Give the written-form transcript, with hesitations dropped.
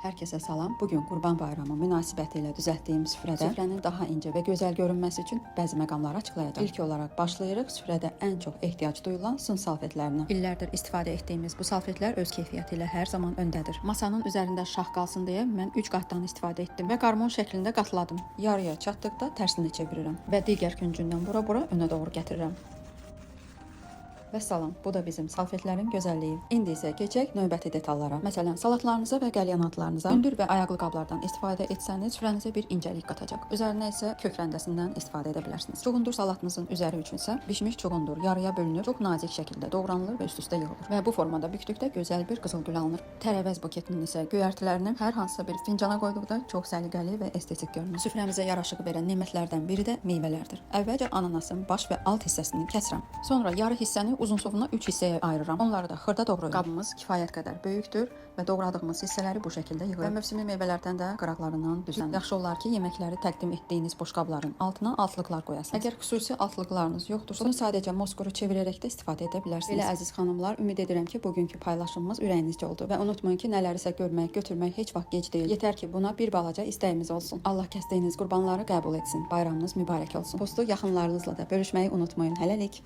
Hər kəsə salam. Bu gün Qurban Bayramı münasibətilə düzəltdiyim süfrədə süfrənin daha incə və gözəl görünməsi üçün bəzi məqamları açıqlayacağam. İlk olaraq başlayırıq süfrədə ən çox ehtiyac duyulan sun salfetlərinə. İllərdir istifadə etdiyimiz bu salfetlər öz keyfiyyəti ilə hər zaman öndədir. Masanın üzərində şax qalsın deyə mən 3 qatdan istifadə etdim və qarmon şəklində qatladım. Yarıya çatdıqda tərsinə çevirirəm və digər küncündən bura-bura önə doğru gətirirəm. Və salam, bu da bizim salfetlərin gözəlliyi. İndi isə keçək növbəti detallara. Məsələn, salatlarınıza və qəlyanatlarınıza hündür və ayaqlı qablardan istifadə etsəniz, süfrənizə bir incəlik qatacaq. Üzərinə isə kök rəndəsindən istifadə edə bilərsiniz. Çuğundur salatınızın üzəri üçün isə bişmiş çuğundur yarıya bölünür, çox nazik şəkildə doğranılır və üst-üstə yığılır. Və bu formada bükdükdə gözəl bir qızıl gül alınır. Tərəvəz buketinin isə göyərtilərini hər hansısa bir fincana qoyduqda çox səliqəli və estetik görünür. Süfrəmizə yaraşıq verən nemətlərdən biri də meyvələrdir. Əvvəlcə ananasın baş və alt hissəsini kəsirəm. Sonra yarı hissəni uzunsovuna 3 hissəyə ayırıram. Onları da xırda doğrayıram. Qabımız kifayət qədər böyükdür və doğradığımız hissələri bu şəkildə yığırıq. Və mövsümi meyvələrdən də qıraqlarından düzənir. Yaxşı olar ki, yeməkləri təqdim etdiyiniz boşqabların altına altlıqlar qoyasınız. Əgər xüsusi altlıqlarınız yoxdursa, bunu sadəcə moskuru çevirərək də istifadə edə bilərsiniz. Belə əziz xanımlar, ümid edirəm ki, bugünkü paylaşımımız ürəyinizcə oldu və unutmayın ki, nələrisə görmək, götürmək heç vaxt gec deyil. Yetər ki, buna bir balaca istəyimiz olsun. Allah kəsdiyiniz qurbanları qəbul etsin. Bayramınız mübarək olsun. Postu yaxınlarınızla da bölüşməyi unutmayın. Hələlik.